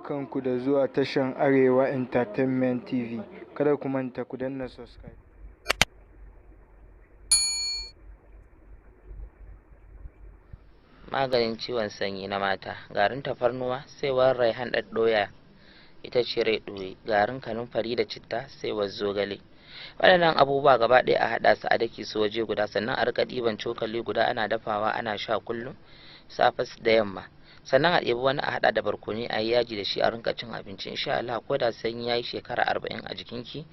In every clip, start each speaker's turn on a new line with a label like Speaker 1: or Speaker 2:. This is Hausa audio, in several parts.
Speaker 1: Barkanku da zuwa tashan Arewa Entertainment TV. Kada ku manta ku danna subscribe.
Speaker 2: Maganin ciwon sanyi na mata: garin tafarnuwa, saiwar raihan ɗaɗɗoya ita ce rai ɗoye, garin kanumfari da citta, saiwar zogale. Waɗannan abubuwa gaba ɗaya a haɗa su a dake su waje guda, sannan a riƙa ɗiban cokali guda ana dafawa ana sha kullum safe da yamma. Sannan a ɗebi wani a haɗa da barkono a yi yaji da shi a rinka cin abinci. Insha Allah ko da sanyi ya yi shekara 40 a jikinki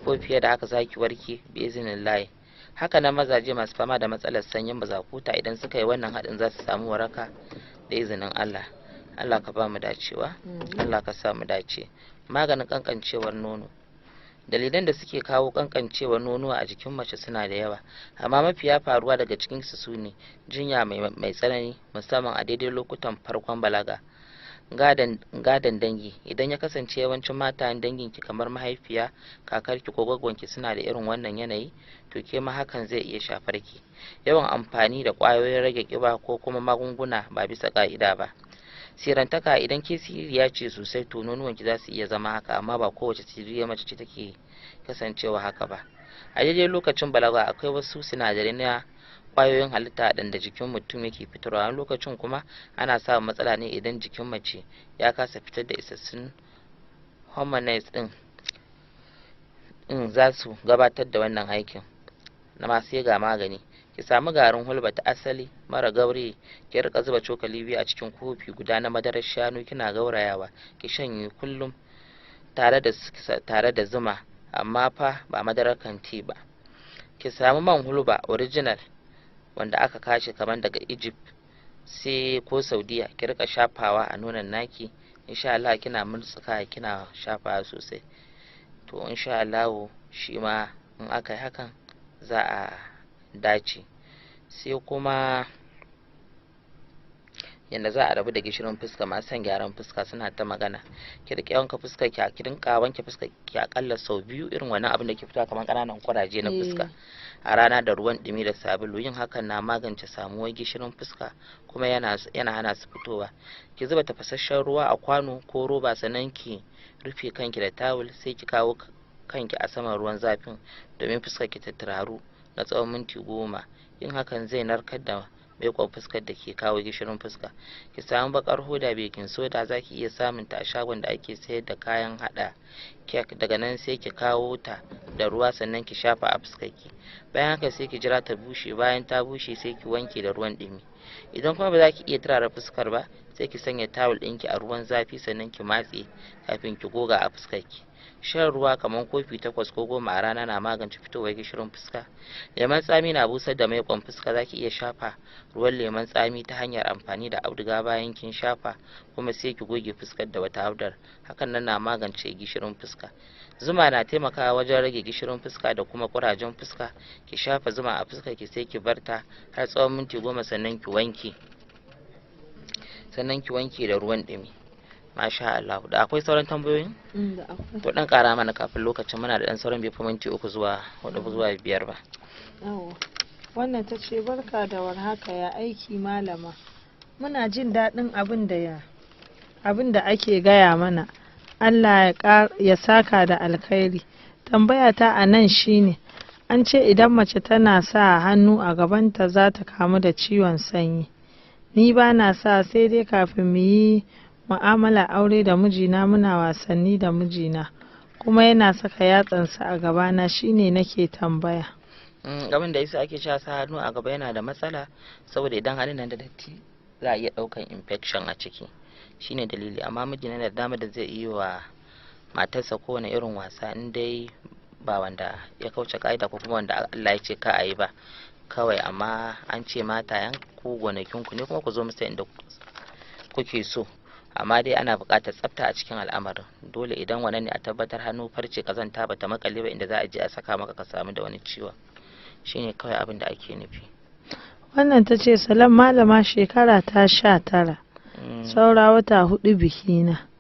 Speaker 2: ko fiye da haka, zaki warke bi iznillahi. Haka nan mazaje masu fama da matsalar sanyin mazakuta, idan suka yi wannan haɗin za su samu waraka da izinin Allah. Allah ka ba mu dacewa, Allah ka sa mu dace. Maganin kankancewar nono. Dalilan da suke kawo kankancewar nonuwa a jikin mace suna da yawa, amma mafiya faruwa daga cikin su sune jinya mai tsanani, musamman a daidai lokutan farkon balaga, gadon dangi. Idan ya kasance yawancin matayen danginki kamar mahaifiya, kakarki ko gwaggonki suna da irin wannan yanayi, to ke ma hakan zai iya shafar ki. Yawan amfani da ƙwayoyin rage ƙiba ko kuma magunguna ba bisa ƙa'ida ba. Sirantaka. Idan ke siririya ce sosai, to nonuwanki za su iya zama haka, amma ba kowace siririya mace ce take kasancewa haka ba. A daidai lokacin balaga akwai wasu sinadarai na kwayoyin halitta waɗanda jikin mutum yake fitarwa. Wani lokacin kuma ana samun matsala ne idan jikin mace ya kasa fitar da isassun hormones ɗin in za su gabatar da wannan aikin. Na ma sai ga magani. Ki samu garin hulba ta asali mara gauri, ki rika zuba cokali 2 a cikin kofi guda na madarar shanu kina gaurayawa, ki shanye kullum tare da zuma, amma fa ba madarar kanti ba. Ki samu man hulba original wanda aka kashe kamar daga Egypt sai ko Saudiya, ki rika shafawa a nonon naki insha Allah, kina murtsuka kina shafawa sosai. To insha Allah shi ma in aka yi hakan za a dace. Sai kuma yanda za a rabu da gishirin fuska. Masu son gyaran fuska suna ta magana. Ki riƙe wanka fuskar ki, ki rinka wanke fuskar ki akalla sau 2, irin wannan abin da ke fitowa kamar ƙananan kuraje na fuska, a rana da ruwan ɗumi da sabulu. Yin hakan na magance samuwar gishirin fuska kuma yana hana su fitowa. Ki zuba tafasasshen ruwa a kwano ko roba, sannan ki rufe kanki da tawul, sai ki kawo kanki a saman ruwan zafin domin fuskar ki ta turaru na tsawon minti 10. Yin hakan zai narkar da maikon fuskar da ke kawo gishirin fuska. Ki samu bakar hoda, baking soda, zaki iya samun ta a shagon da ake sayar da kayan hada kek. Daga nan sai ki kawo ta da ruwa, sannan ki shafa a fuskarki. Bayan haka sai ki jira ta bushe. Bayan ta bushe sai ki wanke da ruwan dumi. Idan kuma ba za ki iya turara fuskar ba, sai ki sanya tawul ɗinki a ruwan zafi, sannan ki matse kafin ki goga a fuskarki. Shan ruwa kamar kofi 8 ko 10 a rana na magance fitowar gishirin fuska. Lemon tsami na busar da maikon fuska. Zaki iya shafa ruwan lemon tsami ta hanyar amfani da auduga. Bayan kin shafa kuma sai ki goge fuskar da wata audar. Hakan nan na magance gishirin fuska. Zuma na taimakawa wajen rage gishirin fuska da kuma kurajen fuska. Ki shafa zuma a fuskar ki, sai ki barta har tsawon minti 10, sannan ki wanke da ruwan ɗumi. Masha Allah, da akwai sauran tambayoyin?
Speaker 3: Da akwai.
Speaker 2: To dan kara mana kafin lokacin, muna da dan sauran, bai fi minti 3 zuwa 4 zuwa 5 ba.
Speaker 3: Yawwa. Wannan ta ce, "Barka da warhaka, ya aiki malama? Muna jin daɗin abin da ake gaya mana. Allah ya saka da alkhairi. Tambaya ta a nan shine, an ce idan mace tana sa hannu a gabanta za ta kamu da ciwon sanyi. Ni ba na sa, sai dai kafin mu yi mu'amala aure da mijina muna wasanni da mijina kuma yana saka yatsansa a gabana, shine nake tambaya."
Speaker 2: Abin da yasa ake cewa sa hannu a gaba yana da matsala, saboda idan hannun nan da datti za a iya ɗaukan infection a ciki, shine dalili. Amma miji yana da dama da zai iya wa matarsa kowane irin wasa, in dai ba wanda ya kauce ka'ida ko kuma wanda Allah ya ce ka a yi ba kawai. Amma an ce matayen ku gonakin ku ne, kuma ku zo musu inda kuke so, amma dai ana buƙatar tsafta a cikin al'amarin. Dole idan wannan ne a tabbatar hannu farce kazanta bata makale ba inda za a je a saka maka ka samu da wani ciwon. Shine kawai abin da ake nufi.
Speaker 3: Wannan ta ce, "Salam malama, shekara ta 19, saura wata 4 bikina."